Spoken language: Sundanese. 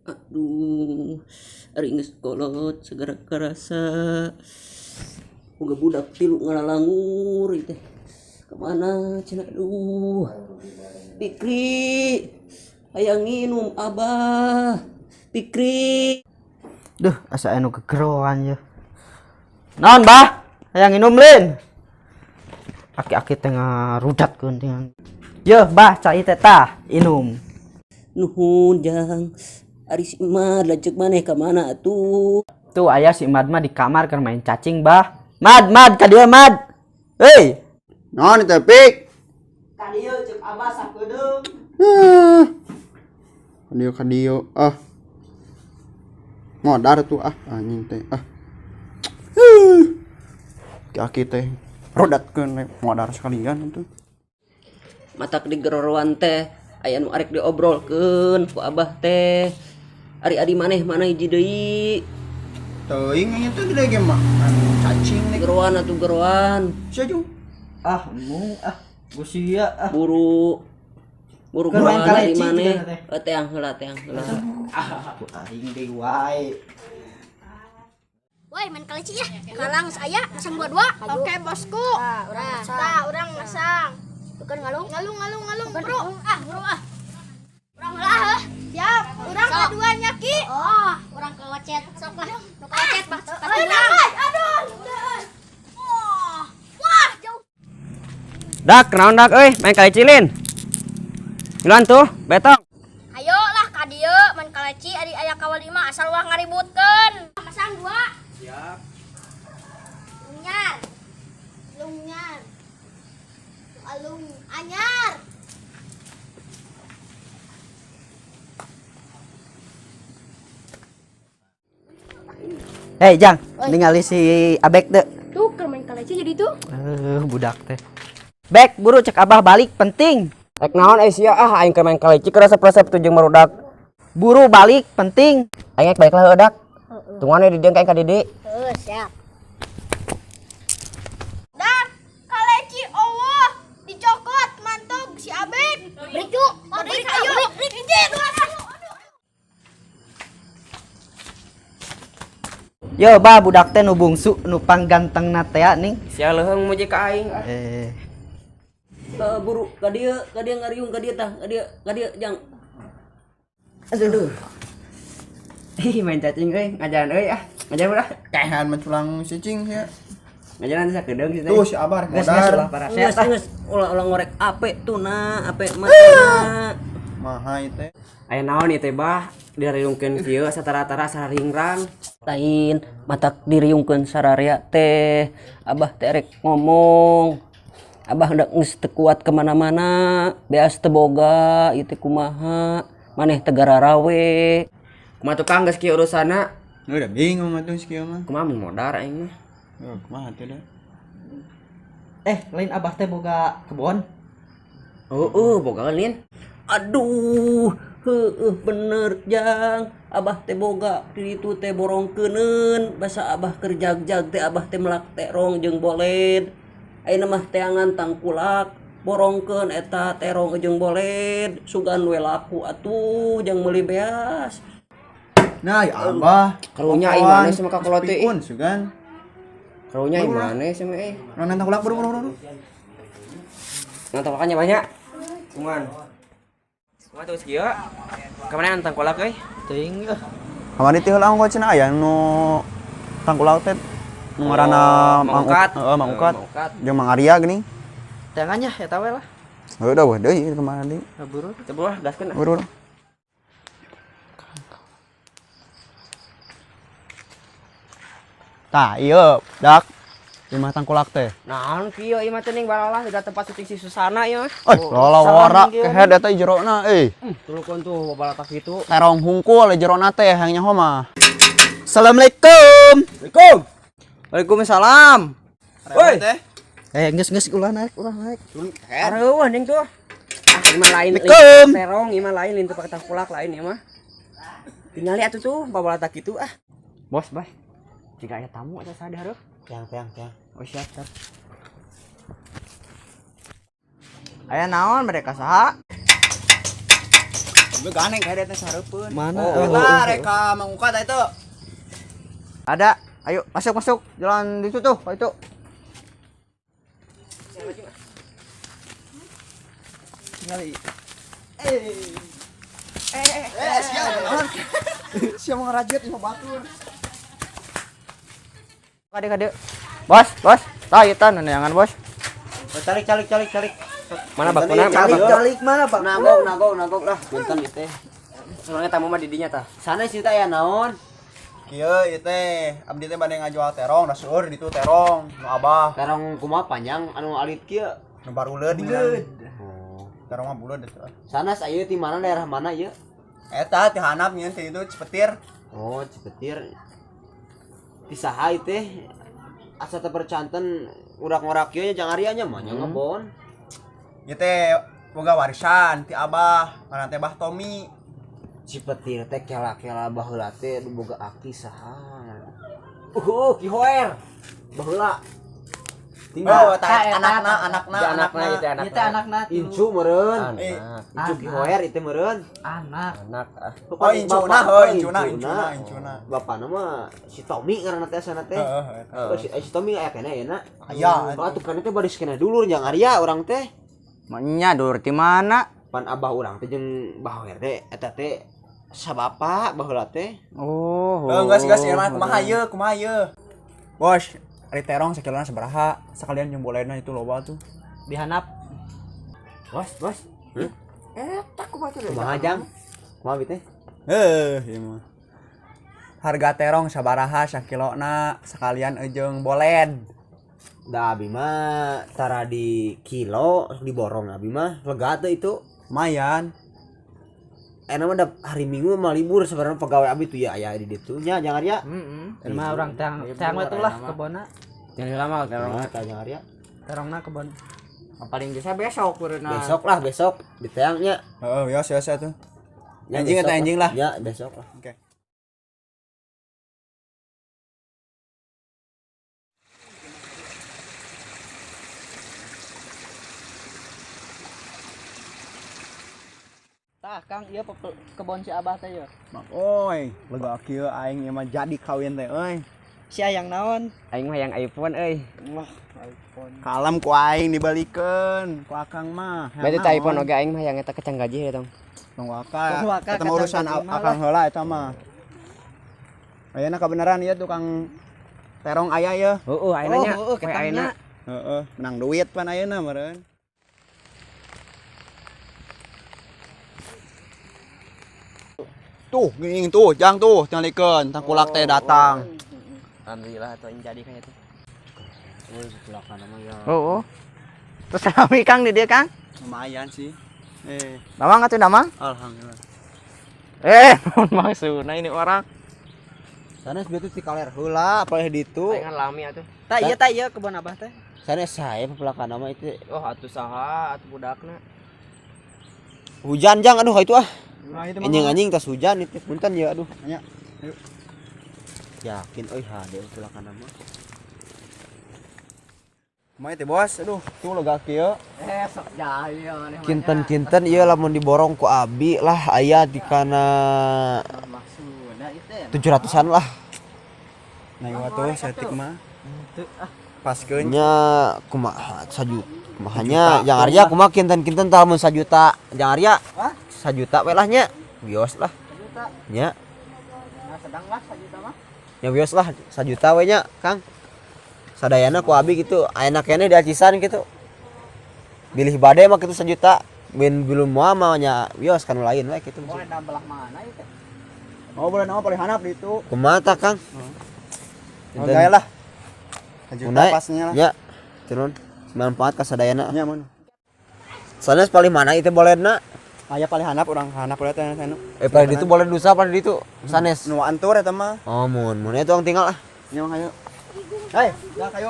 Aduh, ari geus kolot segera karasa. Boga budak tilu ngalalangur ieu teh. Kamana cenah, aduh. Pikri, hayang nginum abah. Pikri. Duh, asa anu kegeroan ye. Naon, Bah? Hayang nginum lin. Aki-aki teh ngarudatkeun dengan. Yeuh, Bah, cai teh tah, inum. Nuhun, Jang. Ari si Mad lanceuk maneh ka mana atuh? Tuh aya si Mad mah di kamar keur main cacing, Bah. Mad, Mad, ka dieu, Mad. Hei. Naon teh, Pik? Ka dieu ceuk Abah sakedeung. Kadieu kadieu ah. Modar tuh ah anjing teh ah. Aki teh rodatkeun modar sekalian tuh. Matak digeroroan teh aya nu arek diobrolkeun ku abah teh. Ari adi maneh mana hiji deui? Teuing nya teh gede ge mah anu cacing nih. Geroan atuh geroan. Sia jung. Ah, embung ah. Gusia ah. Buru. Buru Keur main geroan ari kaleci maneh. juga teh. Eh, teang heula, teang heula. Ah, ku aing deui wae. Woi, main kaleci ya. Kalang saya masang dua-dua. Oke, bosku. Nah, urang masang. Nah, urang masang. Bukan ngalung. Ngalung, ngalung, ngalung, Bukan, bro. Ah, bro ah. Urang heula heuh. Siap. Urang Sok. keduanya, Ki. Oh, urang ke locet. Sok lah. Nu ka locet bang. Aduh, aduh. Wah, wah, jauh. Dak, naon dak euy, main kaleci lin. Miluan tuh, betong. Ayo lah ka dieu main kaleci ari aya kawal lima asal ulah ngaributkeun. Masang dua. Siap. Lunyar. Lunyar. Alung anyar. Hei, Jang, ningali si Abek teu. Tuh, keur main kaleci jadi tuh. Budak teh. Bek, buru cek Abah balik penting. Rek naon eh sia ah aing keur main kaleci keur resep-resep tuh jeung barudak. Buru balik penting. Aing rek balik lah heuh dak. Tungguan we di dieu ka aing ka Dede. Heuh, siap. Dah, kaleci Allah dicokot mantog si Abek. Brik yuk. Brik, ayo. Brik, hiji, dua, aduh, aduh. Yo, Bah, budak teh nu bungsu nu panggantengna teh ning. Sia leuheung muji ka aing. Eh, Buru ka dieu ngariung ka dieu tah, ka dieu Jang. Aduh. Ih, main cacing euy, ngajaran euy ah. Ngajaran ulah. Kehan menculang si cing ya. Ngajaran sakedeung sih teh. Tuh si Abah rek geus geus modar. ulah paraset Geus ah. geus ulah ulah ngorek ape tuh na, ape mah na. Maha ieu teh. Aya naon ieu teh bah diriungkeun kieu satara-tara sararingrang. Lain matak diriungkeun sararea teh. Abah teh rek ngomong. Abah hendak geus teu kuat kemana-mana, beas teu boga, ieu teh kumaha, maneh teh gararawe. Kumaha tukang geus kieu urusanna? Udah bingung atuh si kieu mah. Kumaha mun modar aing mah. Heuh, kumaha teh da. Eh, lain Abah teh boga kebon. Heueuh boga lin. Aduh, heueuh bener Jang. Abah teh boga di ditu teh borongkeuneun, basa abah keur jag-jag teh abah teh melak terong jeung boled. Ayeuna mah teangan tangkulak, borongkeun eta terong jeung boled, sugan we laku atuh jang meuli beas. Nah, ya Abah. Karunya aing maneh sama ka kolot teh. Pikun sugan. Karunya aing maneh sama euy. Nonton tangkulak buru buru buru. Ngan tangkulakannya banyak. Kuman. Kumaha tuh kieu? Ka mana tangkulak euy? Teuing ah. Kamari teh heula ongko cenah aya nu tangkulak teh nu ngaranna Oh, Mang Mang Ukat. Heeh, Mang Ukat. Mang Ukat. Jeung Mang Arya geuning. Teangannya eta we lah. Heuh da weh deui kemana deui. Buru. Teu buru gaskeun. Buru. Tah, ieu dak. Imah tangkulak teh. Naon kieu ieu mah teh ning balalah di tempat syuting si Susana ieu mah. Eh, lola wara kehed eta jerona euy. Tulukeun tuh babalatak kitu. Terong hungkul jerona teh hayang nyaho mah. Assalamualaikum. Assalamualaikum. Waalaikumsalam. Woi. Eh, geus geus ulah naik, ulah naik. Aduh, anjing tuh. Ah, ieu mah lain Assalamualaikum. terong, ieu mah lain lain teu pake tangkulak lain ieu mah. Tingali atuh tuh babalatak kitu ah. Bos, bos. Jika aya tamu atuh sadar heuh. Teang teang teang. Oh, siap, siap. Aya naon mereka saha? Tapi ganeng kayak teh sareupeun. Mana? Oh, eta reka manguka tah itu. Ada. Ayo masuk masuk. Jalan di situ tuh, itu. Tinggali. Siap. Siap mau ngerajut mau batur. Kade kade. Bos, bos. Tah ieu tah neangan, Bos. Calik calik calik calik. Mana bakuna? Calik calik mana, Pak? Nagog nagog nagog lah. Punten ieu teh. Soalnya tamu mah di dinya tah. Sanes ieu teh aya naon? Kieu ieu teh abdi teh bade ngajual terong, da seueur ditu terong nu abah. Terong kumaha panjang anu alit kieu? Nu baruleud dingin. Oh. Terong mah buleud eta. Sanes ieu ti mana daerah mana ieu? Eta ti handap nyeun ti itu Cipetir. Oh, Cipetir. Ti saha ieu teh? Asa teu percanten urak-urak kieu nya jang Arya nya mah nya ngebon. Ieu teh boga warisan ti abah, ngaran teh Bah Tommy. Cipetir teh kela-kela baheula teh boga aki saha. Ki Hoer. Baheula. Tinggal anakna anakna anakna ieu teh anakna. Incu meureun. Incu Ki Hoer ieu teh meureun. Anak. Anak. Oh, incuna heuh, incuna incuna incuna. Bapana mah si Tommy ngaranna teh asana teh. Heeh. Si Tommy aya keneh ayeuna. Aya. Atuh kana teh baris keneh dulur jang Arya urang teh. Nya dulur ti mana? Pan abah urang teh jeung Bah Hoer teh eta teh sabapa baheula teh. Oh. Geus geus ieu mah kumaha ieu, kumaha ieu. Bos, ari terong sakilona sabaraha? Sakalian jeung boledna itu loba tuh. Dihanap. Bos, bos. Eta kumaha teh? Kumaha jang? Kumaha bi teh? Heuh, ieu mah. Harga terong sabaraha sakilona sekalian jeung boled. Da abi mah tara di kilo diborong abi mah lega teh itu. Lumayan. Enak mah hari Minggu mah libur sebenarnya pegawai abi tuh ya aya di ditu nya jangan Arya. Heeh. Mah urang teang teang we tuh lah kebonna. Jangan lama terong jangan Arya. Terongna kebon. Paling bisa besok kureuna. Besok lah besok diteangnya. Heeh, ya sia tuh. Anjing eta anjing lah. Ya besok lah. Oke. Tah Kang, ieu kebon si Abah teh ieu. Mak oi, lega kieu aing ieu mah jadi kawin teh euy. Si hayang naon? Aing mah hayang iPhone euy. Wah, iPhone. Kalem ku aing dibalikeun ku akang mah. Berarti teh iPhone oge aing mah hayang eta kacang gaji ya tong. Tong waka. Eta mah urusan akang heula eta mah. Ayeuna kabeneran ieu tukang terong aya ieu. Heeuh, ayeuna nya. Heeh, ayeuna. Heeh, menang duit pan ayeuna meureun. Tuh, geuning tuh, jang tuh, tingalikeun tangkulak teh datang. Alhamdulillah atuh jadi kan itu. Euy, kulakan mah ya. Oh. Terus rame Kang di dieu Kang? Lumayan sih. Damang atuh damang? Alhamdulillah. Naon maksudna ini orang? Sanes beutu ti kaler heula apaleh ditu. Aing lami atuh. Tah ieu tah ieu kebon abah teh. Sanes sae pepelakan mah itu. Oh, atuh saha atuh budakna. Hujan jang aduh itu ah. Nah, anjing-anjing tas hujan itu punten ya aduh. Nya. Ayo. Yakin euy hade pepelakan mah. Kumaha teh bos? Aduh, tuh lega kieu. Sok jaya maneh. Kinten-kinten ieu lamun diborong ku abi lah aya di kana 700-an lah. Nah, ieu atuh setik mah. Paskeun nya kumaha sajuta. Kumahanya jang Arya kumaha kinten-kinten tah lamun sajuta. Jang Arya. Hah? Sajuta we lah nya. Bios lah. Sajuta. Nya. Nah, sedang lah sajuta mah. Ya bios lah sajuta we nya, Kang. Sadayana ku abi gitu, ayeuna keneh diacisan gitu. Bilih bade mah kitu sajuta. Bin belum moal mah nya bios kanu lain we kitu. Boleh belah mana ieu teh? Oh, boleh nama paling hanap di itu. Kumaha tah, Kang? Oh, gaya lah. Sajuta pasnya lah. Ya. Turun. Manfaat ka sadayana. Nya mun. Sanes paling mana ieu teh boledna? Aya paling hanap urang hanap boleh teh anu. Paling ditu boleh dusa paling ditu sanes. Nu antur eta mah. Oh, mun mun eta tinggal ah. Nya mah hayu. Hei, ya kayu.